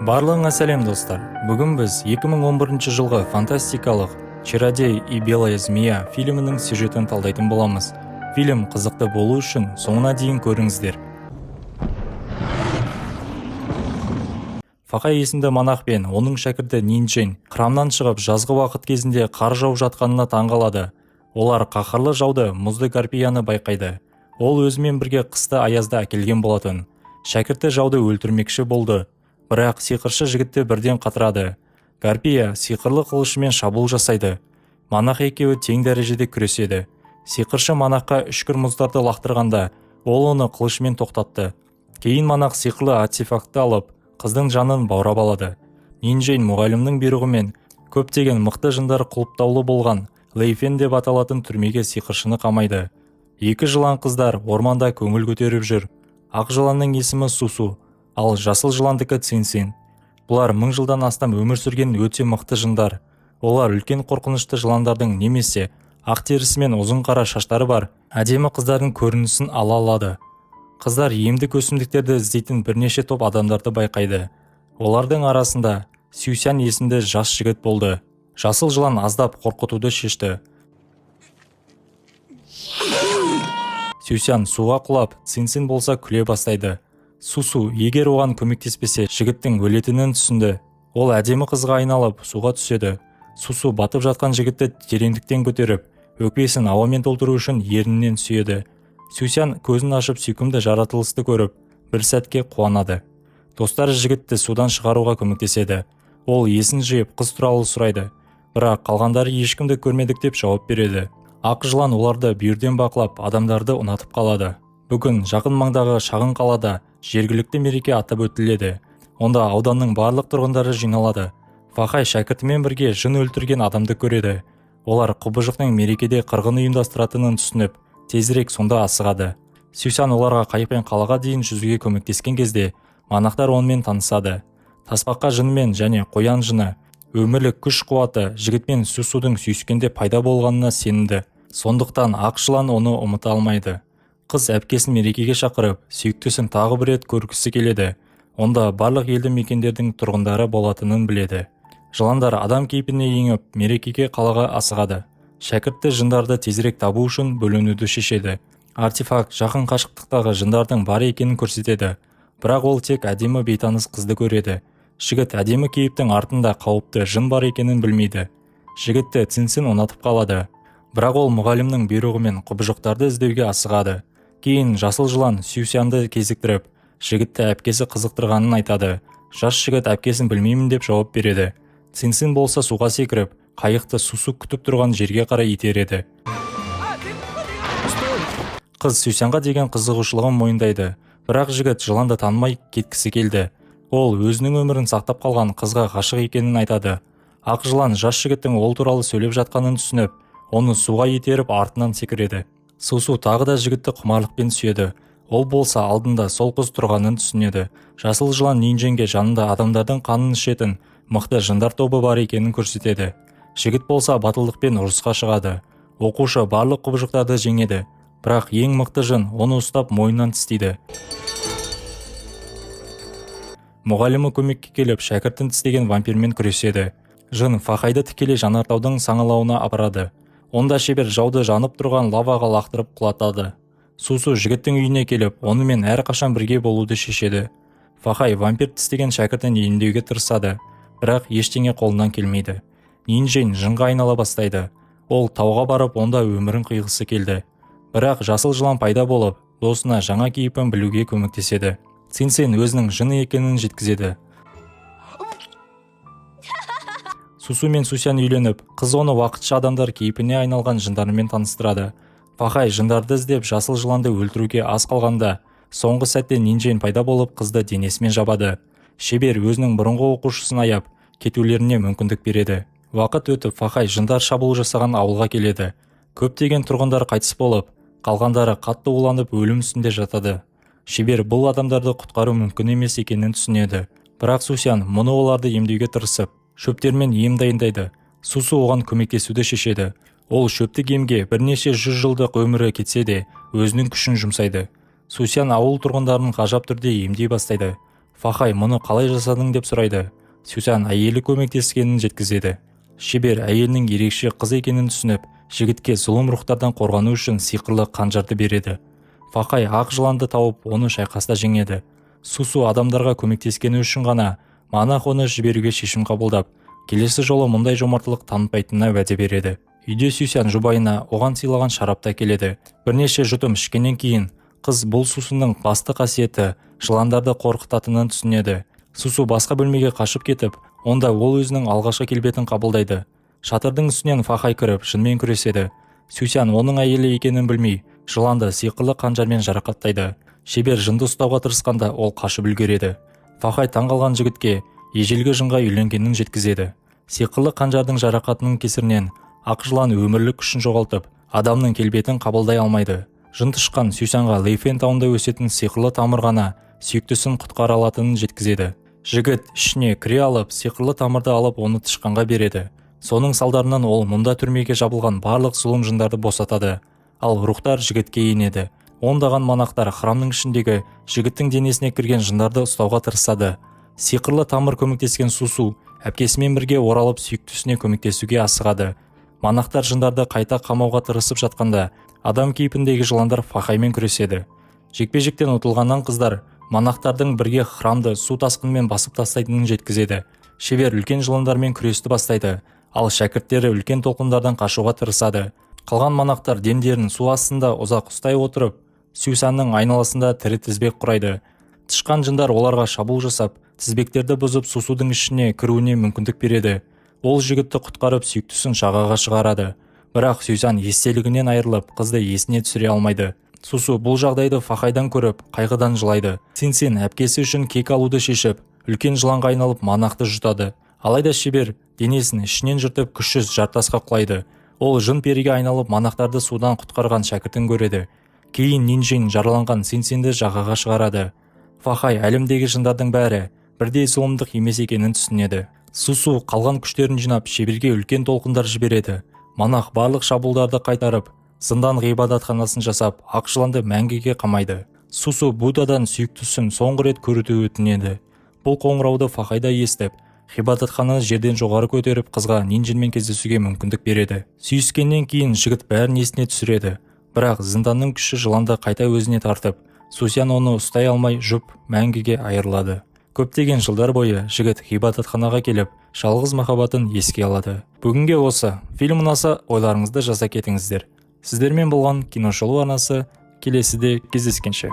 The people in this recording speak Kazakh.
Барлығыңа сәлем, достар! Бүгін біз 2011 жылғы фантастикалық «Чародей и белая змея» фильмінің сюжетін талдайтын боламыз. Фильм қызықты болу үшін соңына дейін көріңіздер. Фақай есімді монах пен оның шәкірті Нинчжэнь храмнан шығып, жазғы уақыт кезінде қар жауып жатқанына таңғалады. Олар қаһарлы жауды, мұзды гарпияны байқайды. Ол өзімен бірге қысты аязды әкелген болатын. Шәкірті жауды өлтірмекші болды, бірақ сиқыршы жігітті бірден қатырады. Гарпия сиқырлы қылышымен шабуыл жасайды. Монах екеуі тең дәрежеде күреседі. Сиқыршы монахқа үшкір мұздарды лақтырғанда, ол оны қылышымен тоқтатты. Кейін монах сиқырлы артефактты алып, қыздың жанын баурап алады. Нинчжэнь мұғалімнің бұйрығымен көптеген мықты жындар құлыптаулы болған Лейфен деп аталатын түрмеге сиқыршыны қамайды. Екі жылан қыздар орманда көңіл көтеріп жүр. Ақ жыланның есімі Сусу, ал жасыл жыландікі Цинцин. Бұлар 1000 жылдан астам өмір сүрген өте мықты жындар. Олар үлкен қорқынышты жыландардың немесе ақ терісі мен ұзын қара шаштары бар әдемі қыздардың көрінісін ала алады. Қыздар емдік өсімдіктерді іздейтін бірнеше топ адамдарды байқайды. Олардың арасында Сюсян есімді жас жігіт болды. Жасыл жылан аздап қорқытуды шешті. Сюсян суға құлап, Цинцин болса күле бастайды. Сусу егер оған көмектеспесе, жігіттің өлетінін түсінді. Ол әдемі қызға айналып, суға түседі. Сусу батып жатқан жігітті тереңдіктен көтеріп, өкпесін ауамен толтыру үшін ернінен сүйеді. Сюсян көзін ашып, сүйкімді жаратылысты көріп, бір сәтке қуанады. Достары жігітті судан шығаруға көмектеседі. Ол есін жиып, қыз туралы сұрайды, бірақ қалғандары ешкімді көрмедік деп жауап береді. Ақ жылан оларды бүйірден бақылап, адамдарды ұнатып қалады. Бүгін жақын маңдағы шағын қалада жергілікті мереке атап өтіледі. Онда ауданның барлық тұрғындары жиналады. Фахай шәкіртімен бірге жын өлтірген адамды көреді. Олар құбыжықтың мерекеде қырғын ұйымдастыратынын түсініп, тезірек сонда асығады. Сюсян оларға қайықпен қалаға дейін жүзуге көмектескен кезде, монахтар онымен танысады. Тасбақа жынымен және қоян жыны өмірлік күш қуаты жігітпен Сусудың сүйіскенде пайда болғанына сенімді. Сондықтан ақ жылан оны ұмыта алмайды. Қыз әпкесін мерекеге шақырып, сүйіктісін тағы бір рет көргісі келеді. Онда барлық елді мекендердің тұрғындары болатынын біледі. Жыландар адам кейпіне еніп, мерекеге қалаға асығады. Шәкіртті жындарды тезірек табу үшін бөлінуді шешеді. Артефакт жақын қашықтықтағы жындардың бар екенін көрсетеді, бірақ ол тек әдемі бейтаныс қызды көреді. Жігіт әдемі кейіптің артында қауіпті жын бар екенін білмейді. Жігітті Цинцин ұнатып қалады, бірақ ол мұғалімнің бұйрығымен құбыжықтарды іздеуге асығады. Кейін жасыл жылан Сюсянды кезіктіріп, жігітті әпкесі қызықтырғанын айтады. Жас жігіт әпкесін білмеймін деп жауап береді. Цинцин болса суға секіріп, қайықты Сусу күтіп тұрған жерге қарай итереді. Қыз Сюсянға деген қызығушылығын мойындайды, бірақ жігіт жыланды танымай кеткісі келді. Ол өзінің өмірін сақтап қалған қызға ғашық екенін айтады. Ақ жылан жас жігіттің ол туралы сөйлеп жатқанын түсініп, оны суға итеріп, артынан секіреді. Сусу тағы да жігітті құмарлықпен сүйеді. Ол болса алдында сол қыз тұрғанын түсінеді. Жасыл жылан Нинчжэнге жанында адамдардың қанын ішетін мықты жындар тобы бар екенін көрсетеді. Жігіт болса батылдықпен ұрысқа шығады. Оқушы барлық құбыжықтарды жеңеді, бірақ ең мықты жын оны ұстап, мойнынан тістейді. Мұғалімі көмекке келіп, шәкіртін тістеген вампирмен күреседі. Жын Фахайды тікелей жанартаудың саңылауына апарады. Онда шебер жауды жанып тұрған лаваға лақтырып құлатады. Сусу жігіттің үйіне келіп, онымен әрқашан бірге болуды шешеді. Фахай вампир тістеген шәкіртін емдеуге тырысады, бірақ ештеңе қолынан келмейді. Нинчжэнь жынға айнала бастайды. Ол тауға барып, онда өмірін қиғысы келді, бірақ жасыл жылан пайда болып, досына жаңа кейпін білуге көмектеседі. Цинцин өзінің жын екенін жеткізеді. Сусу мен Сусян үйленіп, қыз оны уақытша адамдар кейпіне айналған жындарымен таныстырады. Фахай жындарды іздеп, жасыл жыланды өлтіруге аз қалғанда, соңғы сәтте Нинчжэнь пайда болып, қызды денесімен жабады. Шебер өзінің бұрынғы оқушысын аяп, кетулеріне мүмкіндік береді. Уақыт өтіп, Фахай жындар шабуыл жасаған ауылға келеді. Көптеген тұрғындар қайтыс болып, қалғандары қатты уланып, өлім үстінде жатады. Шебер бұл адамдарды құтқару мүмкін емес екенін түсінеді, бірақ Сусян мұны оларды емдеуге тырысып, шөптермен ем дайындайды. Сусу оған көмектесуді шешеді. Ол шөптік емге бірнеше жүз жылдық өмірі кетсе де, өзінің күшін жұмсайды. Сусян ауыл тұрғындарын ғажап түрде емдей бастайды. Фахай мұны қалай жасадың деп сұрайды. Сюсян әйелі көмектескенін жеткізеді. Шебер әйелінің ерекше қыз екенін түсініп, жігітке зұлым рухтардан қорғану үшін сиқырлы қанжарды береді. Фахай ақ жыланды тауып, оны шайқаста жеңеді. Сусу адамдарға көмектескені үшін ғана монах оны жіберуге шешім қабылдап, келесі жолы мұндай жомарттылық танытпайтынына уәде береді. Үйде Сюсян жұбайына оған сыйлаған шарапты әкеледі. Бірнеше жұтым ішкеннен кейін қыз бұл сусынның басты қасиеті жыландарды қорқытатынын түсінеді. Сусу басқа бөлмеге қашып кетіп, онда ол өзінің алғашқы келбетін қабылдайды. Шатырдың үстінен Фахай кіріп, жынмен күреседі. Сюсян оның әйелі екенін білмей, жыланды сиқырлы қанжармен жарақаттайды. Шебер жынды ұстауға тырысқанда, ол қашып үлгереді. Фахай таңғалған жігітке ежелгі жынға үйленгенін жеткізеді. Сиқырлы қанжардың жарақатының кесірінен ақ жылан өмірлік күшін жоғалтып, адамның келбетін қабылдай алмайды. Жын тышқан Сюсянға Лейфен тауында өсетін сиқырлы тамыр ғана сүйіктісін құтқара алатынын жеткізеді. Жігіт ішіне кіре алып, сиқырлы тамырды алып, оны тышқанға береді. Соның салдарынан ол мұнда түрмеге жабылған барлық зұлым жындарды босатады, ал рухтар жігітке енеді. Ондаған монахтар храмның ішіндегі жігіттің денесіне кірген жындарды ұстауға тырысады. Сиқырлы тамыр көмектескен Сусу әпкесімен бірге оралып, сүйіктісіне көмектесуге асығады. Монахтар жындарды қайта қамауға тырысып жатқанда, адам кейпіндегі жыландар Фахаймен күреседі. Жекпе-жектен ұтылғаннан қыздар монахтардың бірге храмды су тасқынымен басып тастайтынын жеткізеді. Шебер үлкен жыландармен күресті бастайды, ал шәкірттері үлкен толқындардан қашуға тырысады. Қалған монахтар демдерін су астында ұзақ ұстай отырып, Сюсанның айналасында тірі тізбек құрайды. Тышқан жындар оларға шабуыл жасап, тізбектерді бұзып, Сусудың ішіне кіруіне мүмкіндік береді. Ол жігітті құтқарып, сүйіктісін жағаға шығарады. Бірақ Сюсан естелігінен айырылып, қызды есіне түсіре алмайды. Сусу бұл жағдайды Фахайдан көріп, қайғыдан жылайды. Цинцин әпкесі үшін кек алуды шешіп, үлкен жыланға айналып, монақты жұтады. Алайда шебер денесін ішінен жыртып, күшсіз жартасқа құлайды. Ол жын періге айналып, монахтарды судан құтқарған шәкіртін көреді. Кейін Нинжин жараланған Цинцинді жағаға шығарады. Фахай әлемдегі жындардың бәрі бірдей зұлымдық емес екенін түсінеді. Сусу қалған күштерін жинап, шеберге үлкен толқындар жібереді. Монах барлық шабуылдарды қайтарып, зындан ғибадатханасын жасап, ақ жыланды мәңгіге қамайды. Сусу Буддадан сүйіктісін соңғы рет көруді өтінеді. Бұл қоңырауды Фахайда естіп, ғибадатхананы жерден жоғары көтеріп, қызға Нинжинмен кездесуге мүмкіндік береді. Сүйіскеннен кейін жігіт бәрін есіне түсіреді. Бірақ зынданның күші жыланды қайта өзіне тартып, Сусян оны ұстай алмай, жұп мәңгіге айырылады. Көптеген жылдар бойы жігіт ғибадатханаға келіп, жалғыз махаббатын еске алады. Бүгінге осы. Фильм ұнаса, ойларыңызды жаза кетіңіздер. Сіздермен болған Киношолу арнасы. Келесіде кездескенше.